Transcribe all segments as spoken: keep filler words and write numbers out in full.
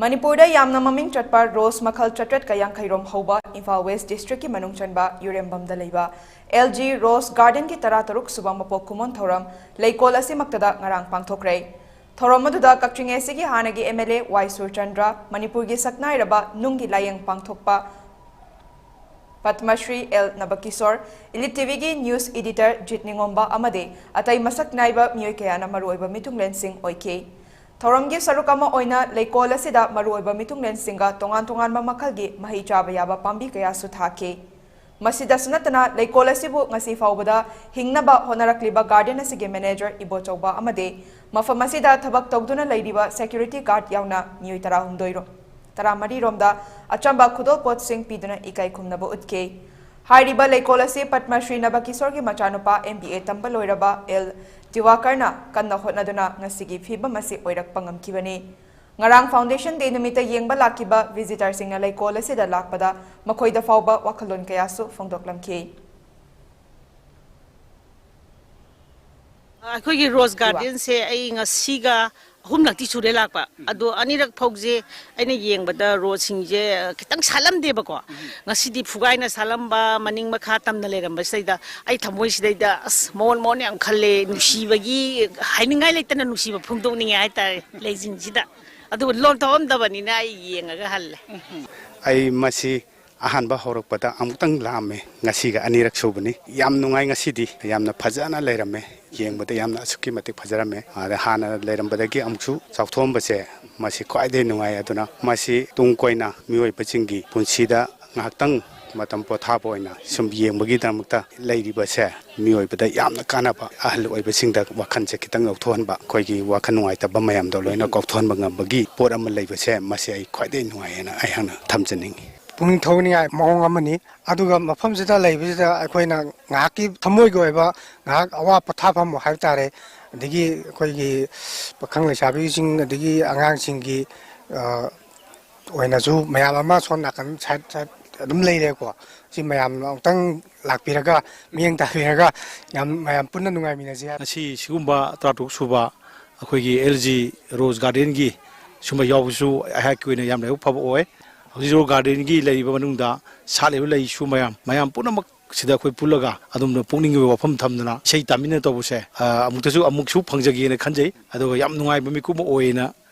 ꯃꯅꯤꯄꯨꯔꯗ ꯌꯥꯝꯅ ꯃꯃꯤꯡ ꯆꯠꯄ ꯔꯣꯁ ꯃꯈꯜ ꯆꯥꯇ꯭ꯔꯦꯠꯀ ꯌꯥꯡꯈꯩ ꯔꯣꯝ ꯍꯧꯕ ꯏꯝꯐꯥꯜ ꯋꯦꯁ ꯗꯤꯁꯇ꯭ꯔꯤꯛꯀꯤ ꯃꯅꯨꯡ ꯆꯟꯕ ꯌꯨꯔꯦꯝꯕꯝꯗ ꯂꯩꯕ ꯑꯦꯜ ꯖꯤ ꯔꯣꯁ ꯒꯥꯔꯗꯦꯟꯒꯤ ꯇꯔꯥꯇꯔꯨꯛ ꯁꯨꯕ ꯃꯄꯣꯛ ꯀꯨꯝꯑꯣꯟ ꯊꯧꯔꯝ ꯂꯩꯀꯣꯜ ꯑꯁꯤꯃꯛꯇꯗ ꯉꯔꯥꯡ ꯄꯥꯡꯊꯣꯛꯈ꯭ꯔꯦ꯫ ꯊꯧꯔꯝ ꯑꯗꯨꯗ ꯀꯛꯆꯤꯡ ꯑꯦ ꯁꯤꯒꯤ ꯍꯥꯟꯅꯒꯤ ꯑꯦꯝ ꯑꯦꯜ ꯑꯦ ꯋꯥꯏ ꯁꯨꯔꯆꯟꯗ꯭ꯔ, ꯃꯅꯤꯄꯨꯔꯒꯤ ꯁꯛꯅꯥꯏꯔꯕ ꯅꯨꯡꯒꯤ ꯂꯥꯏꯌꯦꯡ ꯄꯥꯡꯊꯣꯛꯄ ꯄꯗꯃꯁ꯭ꯔꯤ ꯑꯦꯜ ꯅꯕꯀꯤꯁꯣꯔ, ꯏꯂꯤꯠ ꯇꯤꯚꯤꯒꯤ ꯅ꯭ꯌꯨꯁ ꯏꯗꯤꯇꯔ ꯖꯤꯠ ꯅꯤꯉꯣꯝꯕ ꯑꯃꯗꯤ ꯑꯇꯩ ꯃꯁꯛ ꯅꯥꯏꯕ ꯃꯤꯑꯣꯏ ꯀꯌꯥꯅ ꯃꯔꯨꯑꯣꯏꯕ ꯃꯤꯊꯨꯡꯂꯦꯟꯁꯤꯡ ꯑꯣꯏꯈꯤ꯫ ꯊꯧꯔꯝꯒꯤ ꯁꯔꯨꯛ ꯑꯃ ꯑꯣꯏꯅ ꯂꯩꯀꯣꯜ ꯑꯁꯤꯗ ꯃꯔꯨꯑꯣꯏꯕ ꯃꯤꯊꯨꯡꯂꯦꯟꯁꯤꯡꯒ ꯇꯣꯉꯥꯟ ꯇꯣꯉꯥꯟꯕ ꯃꯈꯜꯒꯤ ꯃꯍꯩ ꯆꯥꯕ ꯌꯥꯕ ꯄꯥꯝꯕꯤ ꯀꯌꯥꯁꯨ ꯊꯥꯈꯤ꯫ ꯃꯁꯤꯗꯁꯨ ꯅꯠꯇꯅ ꯂꯩꯀꯣꯜ ꯑꯁꯤꯕꯨ ꯉꯁꯤ ꯐꯥꯎꯕꯗ ꯍꯤꯡꯅꯕ ꯍꯣꯠꯅꯔꯛꯂꯤꯕ ꯒꯥꯔꯗꯦꯟ ꯑꯁꯤꯒꯤ ꯃꯦꯅꯦꯖꯔ ꯏꯕꯣꯆꯧꯕ ꯑꯃꯗꯤ ꯃꯐꯝ ꯑꯁꯤꯗ ꯊꯕꯛ ꯇꯧꯗꯨꯅ ꯂꯩꯔꯤꯕ ꯁꯦꯀ꯭ꯌꯨꯔꯤꯇꯤ ꯒꯥꯔꯗ ꯌꯥꯎꯅ ꯃꯤꯑꯣꯏ ꯇꯔꯥꯍꯨꯝꯗꯣꯏ ꯔꯣ-, ꯇꯔꯥꯃꯔꯤ ꯔꯣꯝꯗ ꯑꯆꯝꯕ ꯈꯨꯗꯣꯜꯄꯣꯠꯁꯤꯡ ꯄꯤꯗꯨꯅ ꯏꯀꯥꯏ ꯈꯨꯝꯅꯕ ꯎꯠꯈꯤ꯫ ꯍꯥꯏꯔꯤꯕ ꯂꯩꯀꯣꯜ ꯑꯁꯤ ꯄꯗꯃꯁ꯭ꯔꯤ ꯅꯕꯀꯤꯁꯣꯔꯒꯤ ꯃꯆꯥꯅꯨꯄꯥ ꯑꯦꯝ ꯕꯤ ꯑꯦ ꯇꯝꯕ ꯂꯣꯏꯔꯕ ꯑꯦꯜ ꯗꯤꯋꯥꯀꯔꯅ ꯀꯟꯅ ꯍꯣꯠꯅꯗꯨꯅ ꯉꯁꯤꯒꯤ ꯐꯤꯕꯝ ꯑꯁꯤ ꯑꯣꯏꯔꯛꯄ ꯉꯝꯈꯤꯕꯅꯤ꯫ ꯉꯔꯥꯡ ꯐꯥꯎꯟꯗꯦꯁꯟ ꯗꯦ ꯅꯨꯃꯤꯠꯇ ꯌꯦꯡꯕ ꯂꯥꯛꯈꯤꯕ ꯚꯤꯖꯤꯇꯔꯁꯤꯡꯅ ꯂꯩꯀꯣꯜ ꯑꯁꯤꯗ ꯂꯥꯛꯄꯗ ꯃꯈꯣꯏꯗ ꯐꯥꯎꯕ ꯋꯥꯈꯜꯂꯣꯟ ꯀꯌꯥꯁꯨ ꯐꯣꯡꯗꯣꯛꯂꯝꯈꯤ꯫ ꯑꯩꯈꯣꯏꯒꯤ ꯔꯣꯁ ꯒꯥꯔꯗꯦꯟꯁꯦ ꯑꯩ ꯉꯁꯤꯒ ꯑꯍꯨꯝꯂꯛꯇꯤ ꯁꯨꯔꯦ ꯂꯥꯛꯄ꯫ ꯑꯗꯣ ꯑꯅꯤꯔꯛ ꯐꯥꯎꯁꯦ ꯑꯩꯅ ꯌꯦꯡꯕꯗ ꯔꯣꯁꯁꯤꯡꯁꯦ ꯈꯤꯇꯪ ꯁꯥꯠꯂꯝꯗꯦꯕꯀꯣ꯫ ꯉꯁꯤꯗꯤ ꯐꯨꯒꯥꯏꯅ ꯁꯥꯠꯂꯝꯕ, ꯃꯅꯤꯡ ꯃꯈꯥ ꯇꯝꯅ ꯂꯩꯔꯝꯕꯁꯤꯗꯩꯗ ꯑꯩ ꯊꯃꯣꯏꯁꯤꯗꯩꯗ ꯑꯁ ꯃꯑꯣꯟ ꯃꯑꯣꯟ ꯌꯥꯝ ꯈꯜꯂꯦ, ꯅꯨꯡꯁꯤꯕꯒꯤ ꯍꯥꯏꯅꯤꯡꯉꯥꯏ ꯂꯩꯇꯅ ꯅꯨꯡꯁꯤꯕ ꯐꯣꯡꯗꯣꯛꯅꯤꯡꯉꯦ ꯍꯥꯏꯇꯥꯔꯦ ꯂꯩꯁꯤꯡꯁꯤꯗ꯫ ꯑꯗꯨꯕꯨ ꯂꯣꯟꯊꯣꯛꯑꯝꯗꯕꯅꯤꯅ ꯑꯩ ꯌꯦꯡꯉꯒ ꯍꯜꯂꯦ꯫ ꯑꯩ ꯃꯁꯤ ꯑꯍꯥꯟꯕ ꯍꯧꯔꯛꯄꯗ ꯑꯃꯨꯛꯇꯪ ꯂꯥꯛꯑꯝꯃꯦ, ꯉꯁꯤꯒ ꯑꯅꯤꯔꯛ ꯁꯨꯕꯅꯤ꯫ ꯌꯥꯝ ꯅꯨꯡꯉꯥꯏ ꯉꯁꯤꯗꯤ, ꯌꯥꯝꯅ ꯐꯖꯅ ꯂꯩꯔꯝꯃꯦ꯫ ꯌꯦꯡꯕꯗ ꯌꯥꯝꯅ ꯑꯁꯨꯛꯀꯤ ꯃꯇꯤꯛ ꯐꯖꯔꯝꯃꯦ꯫ ꯑꯗ ꯍꯥꯟꯅ ꯂꯩꯔꯝꯕꯗꯒꯤ ꯑꯃꯨꯛꯁꯨ ꯆꯥꯎꯊꯣꯛꯑꯝꯕꯁꯦ ꯃꯁꯤ ꯈ꯭ꯋꯥꯏꯗꯒꯤ ꯅꯨꯡꯉꯥꯏ꯫ ꯑꯗꯨꯅ ꯃꯁꯤ ꯇꯨꯡ ꯀꯣꯏꯅ ꯃꯤꯑꯣꯏꯕꯁꯤꯡꯒꯤ ꯄꯨꯟꯁꯤꯗ ꯉꯥꯏꯍꯥꯛꯇꯪ ꯃꯇꯝ ꯄꯣꯊꯥꯕ ꯑꯣꯏꯅ ꯁꯨꯝ ꯌꯦꯡꯕꯒꯤꯗꯃꯛꯇ ꯂꯩꯔꯤꯕꯁꯦ ꯃꯤꯑꯣꯏꯕꯗ ꯌꯥꯝꯅ ꯀꯥꯟꯅꯕ, ꯑꯍꯜ ꯑꯣꯏꯕꯁꯤꯡꯗ ꯋꯥꯈꯜꯁꯦ ꯈꯤꯇꯪ ꯂꯧꯊꯣꯛꯍꯟꯕ, ꯑꯩꯈꯣꯏꯒꯤ ꯋꯥꯈꯜ ꯅꯨꯡꯉꯥꯏꯇꯕ ꯃꯌꯥꯝꯗꯣ ꯂꯣꯏꯅ ꯀꯥꯎꯊꯣꯛꯍꯟꯕ ꯉꯝꯕꯒꯤ ꯄꯣꯠ ꯑꯃ ꯂꯩꯕꯁꯦ ꯃꯁꯤ ꯑꯩ ꯈ꯭ꯋꯥꯏꯗꯒꯤ ꯅꯨꯡꯉꯥꯏ ꯍꯥꯏꯅ ꯑꯩꯍꯥꯛꯅ ꯊꯝꯖꯅꯤꯡꯉꯤ꯫ ꯄꯨꯛꯅꯤꯡ ꯊꯧꯒꯠꯅꯤꯡꯉꯥꯏ ꯃꯑꯣꯡ ꯑꯃꯅꯤ꯫ ꯑꯗꯨꯒ ꯃꯐꯝꯁꯤꯗ ꯂꯩꯕꯁꯤꯗ ꯑꯩꯈꯣꯏꯅ ꯉꯥꯏꯍꯥꯛꯀꯤ ꯊꯃꯣꯏꯒꯤ ꯑꯣꯏꯕ ꯉꯥꯏꯍꯥꯛ ꯑꯋꯥ ꯄꯣꯊꯥꯐꯝ ꯍꯥꯏꯕ ꯇꯥꯔꯦ, ꯑꯗꯒꯤ ꯑꯩꯈꯣꯏꯒꯤ ꯄꯥꯈꯪ ꯂꯩꯁꯥꯕꯤꯁꯤꯡ ꯑꯗꯒꯤ ꯑꯉꯥꯡꯁꯤꯡꯒꯤ, ꯑ, ꯑꯣꯏꯅꯁꯨ ꯃꯌꯥꯝ ꯑꯃ ꯁꯣꯝ ꯅꯥꯀꯟ ꯁꯥꯏꯠ ꯁꯥꯏꯠ ꯑꯗꯨꯝ ꯂꯩꯔꯦꯀꯣ꯫ ꯁꯤ ꯃꯌꯥꯝ ꯑꯃꯨꯛꯇꯪ ꯂꯥꯛꯄꯤꯔꯒ, ꯃꯤꯠꯌꯦꯡ ꯇꯥꯕꯤꯔꯒ ꯌꯥꯝ, ꯃꯌꯥꯝ ꯄꯨꯟꯅ ꯅꯨꯡꯉꯥꯏꯃꯤꯟꯅꯁꯤ ꯍꯥꯏ꯫ ꯉꯁꯤ ꯁꯤꯒꯨꯝꯕ ꯇꯔꯥꯇꯔꯨꯛ ꯁꯨꯕ ꯑꯩꯈꯣꯏꯒꯤ ꯑꯦꯜ ꯖꯤ ꯔꯣꯁ ꯒꯥꯔꯗꯦꯟꯒꯤ ꯁꯨꯝꯕ ꯌꯥꯎꯕꯁꯨ ꯑꯩꯍꯥꯛꯀꯤ ꯑꯣꯏꯅ ꯌꯥꯝ ꯂꯥꯏꯕꯛ ꯐꯕ ꯑꯣꯏ꯫ ꯍꯧꯖꯤꯛ ꯔꯣꯖ ꯒꯥꯔꯗꯦꯟꯒꯤ ꯂꯩꯔꯤꯕ ꯃꯅꯨꯡꯗ ꯁꯥꯠꯂꯤꯕ ꯂꯩꯁꯨ ꯃꯌꯥꯝ, ꯃꯌꯥꯝ ꯄꯨꯝꯅꯃꯛ ꯁꯤꯗ ꯑꯩꯈꯣꯏ ꯄꯨꯜꯂꯒ ꯑꯗꯣꯝꯗ ꯄꯨꯛꯅꯤꯡꯒꯤ ꯑꯣꯏꯕ ꯋꯥꯐꯝ ꯊꯝꯗꯅ ꯏꯁꯩ ꯇꯥꯃꯤꯟꯅ ꯇꯧꯕꯁꯦ, ꯑ, ꯑꯃꯨꯛꯇꯁꯨ, ꯑꯃꯨꯛꯁꯨ ꯐꯪꯖꯒꯦꯅ ꯈꯟꯖꯩ꯫ ꯑꯗꯨꯒ ꯌꯥꯝ ꯅꯨꯡꯉꯥꯏꯕ ꯃꯤꯀꯨꯞ ꯑꯃ ꯑꯣꯏꯌꯦꯅ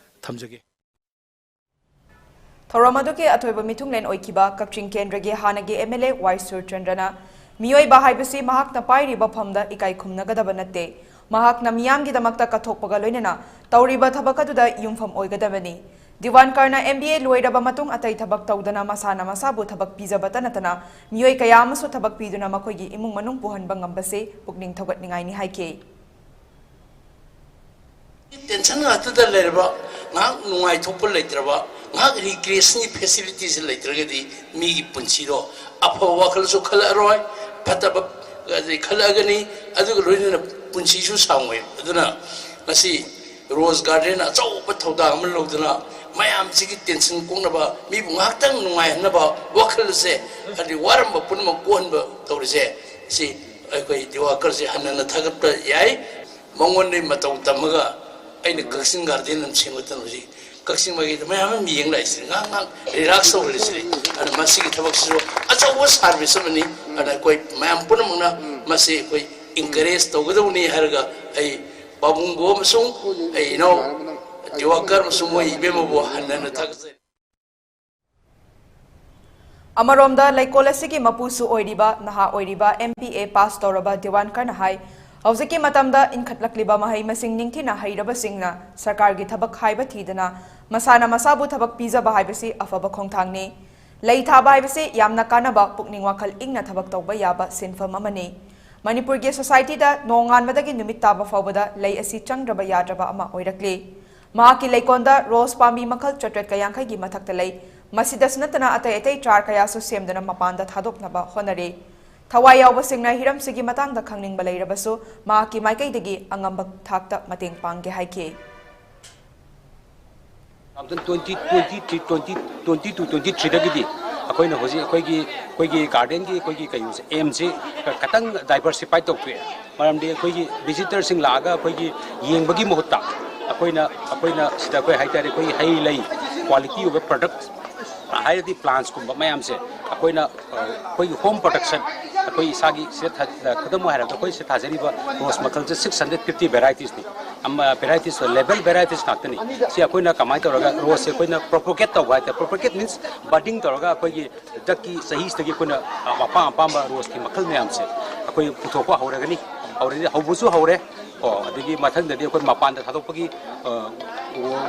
ꯊꯝꯖꯒꯦ꯫ ꯊꯧꯔꯝ ꯑꯗꯨꯒꯤ ꯑꯊꯣꯏꯕ ꯃꯤꯊꯨꯡꯂꯦꯟ ꯑꯣꯏꯈꯤꯕ ꯀꯛꯆꯤꯡ ꯀꯦꯟꯗ꯭ꯔꯒꯤ ꯍꯥꯟꯅꯒꯤ M L A ꯋꯥꯏ ꯁꯨꯔꯆꯟꯗ꯭ꯔꯅ, "ꯃꯤꯑꯣꯏꯕ ꯍꯥꯏꯕꯁꯤ ꯃꯍꯥꯛꯅ ꯄꯥꯏꯔꯤꯕ ꯐꯝꯗ ꯏꯀꯥꯏ ꯈꯨꯝꯅꯒꯗꯕ ꯅꯠꯇꯦ꯫ ꯃꯍꯥꯛꯅ ꯃꯤꯌꯥꯝꯒꯤꯗꯃꯛꯇ ꯀꯠꯊꯣꯛꯄꯒ ꯂꯣꯏꯅꯅ ꯇꯧꯔꯤꯕ ꯊꯕꯛ ꯑꯗꯨꯗ ꯌꯨꯝꯐꯝ ꯑꯣꯏꯒꯗꯕꯅꯤ꯫ ꯗꯤꯋꯥꯟꯀꯔꯅ M B A ꯂꯣꯏꯔꯕ ꯃꯇꯨꯡ ꯑꯇꯩ ꯊꯕꯛ ꯇꯧꯗꯅ ꯃꯁꯥꯅ ꯃꯁꯥꯕꯨ ꯊꯕꯛ ꯄꯤꯖꯕꯇ ꯅꯠꯇꯅ ꯃꯤꯑꯣꯏ ꯀꯌꯥ ꯑꯃꯁꯨ ꯊꯕꯛ ꯄꯤꯗꯨꯅ ꯃꯈꯣꯏꯒꯤ ꯏꯃꯨꯡ ꯃꯅꯨꯡ ꯄꯨꯍꯟꯕ ꯉꯝꯕꯁꯤ ꯄꯨꯛꯅꯤꯡ ꯊꯧꯒꯠꯅꯤꯡꯉꯥꯏꯅꯤ" ꯍꯥꯏꯈꯤ꯫ Tension ꯉꯥꯛꯇꯗ ꯂꯩꯔꯕ, ꯉꯥꯏꯍꯥꯛ ꯅꯨꯡꯉꯥꯏꯊꯣꯛꯄ ꯂꯩꯇ꯭ꯔꯕ, ꯉꯥꯏꯍꯥꯛ recreation facilities ꯂꯩꯇ꯭ꯔꯒꯗꯤ ꯃꯤꯒꯤ ꯄꯨꯟꯁꯤꯗꯣ ꯑꯐꯕ ꯋꯥꯈꯜꯁꯨ ꯈꯜꯂꯛꯑꯔꯣꯏ, ꯐꯠꯇꯕ ꯑꯗꯩ ꯈꯜꯂꯛꯑꯒꯅꯤ, ꯑꯗꯨꯒ ꯂꯣꯏꯅꯅ ꯄꯨꯟꯁꯤꯁꯨ ꯁꯥꯡꯉꯣꯏ꯫ ꯑꯗꯨꯅ ꯉꯁꯤ ꯔꯣꯖ ꯒꯥꯔꯗꯦꯟ ꯑꯆꯧꯕ ꯊꯧꯗꯥꯡ ꯑꯃ ꯂꯧꯗꯨꯅ ꯃꯌꯥꯝꯁꯤꯒꯤ tension ꯀꯣꯛꯅꯕ, ꯃꯤꯕꯨ ꯉꯥꯏꯍꯥꯛꯇꯪ ꯅꯨꯡꯉꯥꯏꯍꯟꯅꯕ ꯋꯥꯈꯜꯁꯦ, ꯍꯥꯏꯗꯤ ꯋꯥꯔꯝꯕ ꯄꯨꯝꯅꯃꯛ ꯀꯣꯛꯍꯟꯕ ꯇꯧꯔꯤꯁꯦ, ꯁꯤ ꯑꯩꯈꯣꯏ ꯗꯤꯋꯥꯀꯔꯁꯦ ꯍꯟꯅ ꯍꯟꯅ ꯊꯥꯒꯠꯄ ꯌꯥꯏ꯫ ꯃꯉꯣꯟꯗꯒꯤ ꯃꯇꯧ ꯇꯝꯃꯒ ꯑꯩꯅ ꯀꯛꯆꯤꯡ ꯒꯥꯔꯗꯦꯟ ꯑꯃ ꯁꯦꯝꯒꯠꯇꯅ ꯍꯧꯖꯤꯛ ꯀꯛꯆꯤꯡ ꯃꯥꯏꯀꯩꯗ ꯃꯌꯥꯝ ꯑꯃ ꯌꯦꯡ ꯂꯥꯛꯏꯁꯤꯅꯤ, ꯉꯥꯏꯍꯥꯛ ꯉꯥꯏꯍꯥꯛ relax ꯇꯧꯍꯜꯂꯤꯁꯤꯅꯤ꯫ ꯑꯗꯨꯅ ꯃꯁꯤꯒꯤ ꯊꯕꯛꯁꯤꯁꯨ ꯑꯆꯧꯕ service ꯑꯃꯅꯤ꯫ ꯑꯗꯨꯅ ꯑꯩꯈꯣꯏ ꯃꯌꯥꯝ ꯄꯨꯝꯅꯃꯛꯅ ꯃꯁꯤ ꯑꯩꯈꯣꯏ encourage ꯇꯧꯒꯗꯧꯕꯅꯤ ꯍꯥꯏꯔꯒ ꯑꯩ ꯄꯥꯕꯨꯡꯕꯨ ꯑꯃꯁꯨꯡ ꯑꯩ ꯏꯅꯥꯎ ꯗꯤꯋꯥꯀꯔ ꯑꯃꯁꯨꯡ ꯃꯣꯏ ꯏꯕꯦꯝꯃꯕꯨ ꯍꯟꯅ ꯍꯟꯅ ꯊꯥꯒꯠꯆꯔꯤ꯫ ꯑꯃꯔꯣꯝꯗ, ꯂꯩꯀꯣꯜ ꯑꯁꯤꯒꯤ ꯃꯄꯨꯁꯨ ꯑꯣꯏꯔꯤꯕ, ꯅꯍꯥ ꯑꯣꯏꯔꯤꯕ M B A pass ꯇꯧꯔꯕ ꯗꯤꯋꯥꯟꯀꯔꯅ ꯍꯥꯏ, ꯍꯧꯖꯤꯛꯀꯤ ꯃꯇꯝꯗ ꯏꯟꯈꯠꯂꯛꯂꯤꯕ ꯃꯍꯩ ꯃꯁꯤꯡ ꯅꯤꯡꯊꯤꯅ ꯍꯩꯔꯕꯁꯤꯡꯅ ꯁꯔꯀꯥꯔꯒꯤ ꯊꯕꯛ ꯍꯥꯏꯕ ꯊꯤꯗꯅ ꯃꯁꯥꯅ ꯃꯁꯥꯕꯨ ꯊꯕꯛ ꯄꯤꯖꯕ ꯍꯥꯏꯕꯁꯤ ꯑꯐꯕ ꯈꯣꯡꯊꯥꯡꯅꯤ꯫ ꯂꯩ ꯊꯥꯕ ꯍꯥꯏꯕꯁꯤ ꯌꯥꯝꯅ ꯀꯥꯟꯅꯕ, ꯄꯨꯛꯅꯤꯡ ꯋꯥꯈꯜ ꯏꯪꯅ ꯊꯕꯛ ꯇꯧꯕ ꯌꯥꯕ ꯁꯤꯟꯐꯝ ꯑꯃꯅꯤ꯫ ꯃꯅꯤꯄꯨꯔꯒꯤ society ꯗ ꯅꯣꯡꯉꯥꯟꯕꯗꯒꯤ ꯅꯨꯃꯤꯠ ꯇꯥꯕ ꯐꯥꯎꯕꯗ ꯂꯩ ꯑꯁꯤ ꯆꯪꯗ꯭ꯔꯕ ꯌꯥꯗ꯭ꯔꯕ ꯑꯃ ꯑꯣꯏꯔꯛꯂꯤ꯫ ꯃꯍꯥꯛꯀꯤ ꯂꯩꯀꯣꯜꯗ ꯔꯣꯁ ꯄꯥꯝꯕꯤ ꯃꯈꯜ ꯆꯥꯇ꯭ꯔꯦꯠꯀ ꯌꯥꯡꯈꯩꯒꯤ ꯃꯊꯛꯇ ꯂꯩ꯫ ꯃꯁꯤꯗꯁꯨ ꯅꯠꯇꯅ ꯑꯇꯩ ꯑꯇꯩ ꯆꯥꯔ ꯀꯌꯥꯁꯨ ꯁꯦꯝꯗꯨꯅ ꯃꯄꯥꯟꯗ ꯊꯥꯗꯣꯛꯅꯕ ꯍꯣꯠꯅꯔꯤ꯫ ꯊꯋꯥꯏ ꯌꯥꯎꯕꯁꯤꯡꯅ ꯍꯤꯔꯝꯁꯤꯒꯤ ꯃꯇꯥꯡꯗ ꯈꯪꯅꯤꯡꯕ ꯂꯩꯔꯕꯁꯨ ꯃꯍꯥꯛꯀꯤ ꯃꯥꯏꯀꯩꯗꯒꯤ ꯑꯉꯝꯕ ꯊꯥꯛꯇ ꯃꯇꯦꯡ ꯄꯥꯡꯒꯦ ꯍꯥꯏꯈꯤ꯫ Two thousand twenty, twenty-three, twenty, twenty-two, twenty-three ꯗꯒꯤꯗꯤ ꯑꯩꯈꯣꯏꯅ ꯍꯧꯖꯤꯛ ꯑꯩꯈꯣꯏꯒꯤ, ꯑꯩꯈꯣꯏꯒꯤ ꯒꯥꯔꯗꯦꯟꯒꯤ ꯑꯩꯈꯣꯏꯒꯤ ꯀꯩꯅꯣꯁꯦ, aim ꯁꯦ ꯈꯤꯇꯪ diversify ꯇꯧꯊꯣꯛꯑꯦ꯫ ꯃꯔꯝꯗꯤ ꯑꯩꯈꯣꯏꯒꯤ visitor ꯁꯤꯡ ꯂꯥꯛꯑꯒ ꯑꯩꯈꯣꯏꯒꯤ ꯌꯦꯡꯕꯒꯤ ꯃꯍꯨꯠꯇ ꯑꯩꯈꯣꯏꯅ ꯑꯩꯈꯣꯏꯅ ꯁꯤꯗ ꯑꯩꯈꯣꯏ ꯍꯥꯏꯇꯥꯔꯦ, ꯑꯩꯈꯣꯏ ꯍꯩ ꯂꯩ, ꯀ꯭ꯋꯥꯂꯤꯇꯤ ꯑꯣꯏꯕ ꯄ꯭ꯔꯗꯛ ꯍꯥꯏꯔꯗꯤ ꯄ꯭ꯂꯥꯟꯁꯀꯨꯝꯕ ꯃꯌꯥꯝꯁꯦ ꯑꯩꯈꯣꯏꯅ, ꯑ, ꯑꯩꯈꯣꯏꯒꯤ ꯍꯣꯝ ꯄ꯭ꯔꯗꯛꯁꯟ, ꯑꯩꯈꯣꯏ ꯏꯁꯥꯒꯤ ꯁꯤꯗ ꯊꯥ-, ꯈꯨꯗꯝ ꯑꯣꯏꯅ ꯍꯥꯏꯔꯕꯗ ꯑꯩꯈꯣꯏ ꯁꯤꯗ ꯊꯥꯖꯔꯤꯕ ꯔꯣꯁ ꯃꯈꯜꯁꯦ ꯁꯤꯛꯁ ꯍꯟꯗ꯭ꯔꯦꯠ ꯐꯤꯐꯇꯤ ꯚꯦꯔꯥꯏꯇꯤꯁꯅꯤ꯫ ꯑꯃ ꯚꯦꯔꯥꯏꯇꯤꯁꯇꯣ ꯂꯦꯕꯦꯜ ꯚꯦꯔꯥꯏꯇꯤꯁ ꯉꯥꯛꯇꯅꯤ꯫ ꯁꯤ ꯑꯩꯈꯣꯏꯅ ꯀꯃꯥꯏꯅ ꯇꯧꯔꯒ ꯔꯣꯁꯁꯦ ꯑꯩꯈꯣꯏꯅ ꯄ꯭ꯔꯣꯄꯣꯒꯦꯠ ꯇꯧꯕ ꯍꯥꯏꯇꯥꯔꯦ, ꯄ꯭ꯔꯣꯄꯣꯒꯦꯠ ꯃꯤꯟꯁ ꯕꯗꯤꯡ ꯇꯧꯔꯒ ꯑꯩꯈꯣꯏꯒꯤ ꯍꯟꯗꯛꯀꯤ ꯆꯍꯤꯁꯤꯗꯒꯤ ꯑꯩꯈꯣꯏꯅ, ꯑ, ꯑꯄꯥꯝ ꯑꯄꯥꯝꯕ ꯔꯣꯁꯀꯤ ꯃꯈꯜ ꯃꯌꯥꯝꯁꯦ ꯑꯩꯈꯣꯏ ꯄꯨꯊꯣꯛꯄ ꯍꯧꯔꯒꯅꯤ꯫ ꯍꯧꯔꯗꯤ ꯍꯧꯕꯁꯨ ꯍꯧꯔꯦ꯫ ꯀꯣ, ꯑꯗꯒꯤ ꯃꯊꯪꯗꯗꯤ ꯑꯩꯈꯣꯏ ꯃꯄꯥꯟꯗ ꯊꯥꯗꯣꯛꯄꯒꯤ, ꯑ,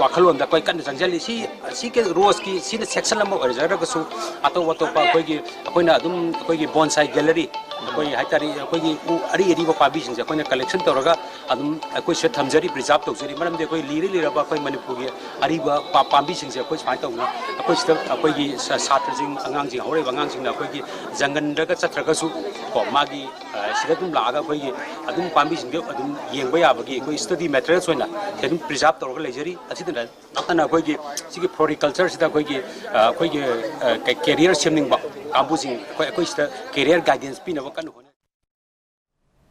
ꯋꯥꯈꯜꯂꯣꯟꯗ ꯑꯩꯈꯣꯏ ꯀꯟꯅ ꯆꯪꯁꯤꯜꯂꯤ꯫ ꯁꯤ, ꯁꯤꯒꯤ ꯔꯣꯁꯀꯤ ꯁꯤꯅ ꯁꯦꯛꯁꯟ ꯑꯃ ꯑꯣꯏꯖꯔꯒꯁꯨ ꯑꯇꯣꯞ ꯑꯇꯣꯞꯄ ꯑꯩꯈꯣꯏꯒꯤ, ꯑꯩꯈꯣꯏꯅ ꯑꯗꯨꯝ ꯑꯩꯈꯣꯏꯒꯤ ꯕꯣꯟꯁꯥꯏ ꯒꯦꯂꯔꯤ, ꯑꯩꯈꯣꯏ ꯍꯥꯏꯇꯥꯔꯦ, ꯑꯩꯈꯣꯏꯒꯤ ꯎ ꯑꯔꯤ ꯑꯔꯤꯕ ꯄꯥꯝꯕꯤꯁꯤꯡꯁꯦ ꯑꯩꯈꯣꯏꯅ ꯀꯂꯦꯛꯁꯟ ꯇꯧꯔꯒ ꯑꯗꯨꯝ ꯑꯩꯈꯣꯏ ꯁꯤꯗ ꯊꯝꯖꯔꯤ, ꯄ꯭ꯔꯤꯖꯥꯔꯕ ꯇꯧꯖꯔꯤ꯫ ꯃꯔꯝꯗꯤ ꯑꯩꯈꯣꯏ ꯂꯤꯔ ꯂꯤꯔꯕ ꯑꯩꯈꯣꯏ ꯃꯅꯤꯄꯨꯔꯒꯤ ꯑꯔꯤꯕ ꯄꯥ-, ꯄꯥꯝꯕꯤꯁꯤꯡꯁꯦ ꯑꯩꯈꯣꯏ ꯁꯨꯃꯥꯏꯅ ꯇꯧꯗꯅ ꯑꯩꯈꯣꯏ ꯁꯤꯗ ꯑꯩꯈꯣꯏꯒꯤ ꯁꯥ-, ꯁꯥꯇ꯭ꯔꯁꯤꯡ, ꯑꯉꯥꯡꯁꯤꯡ, ꯍꯧꯔꯛꯏꯕ ꯑꯉꯥꯡꯁꯤꯡꯅ ꯑꯩꯈꯣꯏꯒꯤ ꯖꯪꯒꯟꯗꯒ ꯆꯠꯇ꯭ꯔꯒꯁꯨ ꯀꯣ, ꯃꯥꯒꯤ, ꯑ, ꯁꯤꯗ ꯑꯗꯨꯝ ꯂꯥꯛꯑꯒ ꯑꯩꯈꯣꯏꯒꯤ ꯑꯗꯨꯝ ꯄꯥꯝꯕꯤꯁꯤꯡꯗꯣ ꯑꯗꯨꯝ ꯌꯦꯡꯕ ꯌꯥꯕꯒꯤ ꯑꯩꯈꯣꯏ ꯁ꯭ꯇꯗꯤ ꯃꯦꯇꯔꯤꯌꯦꯜꯁ ꯑꯣꯏꯅ ꯁꯤ ꯑꯗꯨꯝ ꯄ꯭ꯔꯤꯖꯥꯔꯕ ꯇꯧꯔꯒ ꯂꯩꯖꯔꯤ꯫ ꯑꯁꯤꯗ ꯅꯠꯇꯅ ꯑꯩꯈꯣꯏꯒꯤ ꯁꯤꯒꯤ ꯐ꯭ꯂꯣꯔꯤꯀꯜꯆꯔꯁꯤꯗ ꯑꯩꯈꯣꯏꯒꯤ, ꯑ, ꯑꯩꯈꯣꯏꯒꯤ, ꯑ, ꯀꯦ-, ꯀꯦꯔꯤꯌꯔ ꯁꯦꯝꯅꯤꯡꯕ ꯀꯥꯡꯕꯨꯁꯤꯡ ꯑꯩꯈꯣꯏ, ꯑꯩꯈꯣꯏ ꯁꯤꯗ ꯀꯦꯔꯤꯌꯔ ꯒꯥꯏꯗꯦꯟꯁ ꯄꯤꯅꯕ ꯀꯟꯅ ꯍꯣꯠꯅꯔꯤ꯫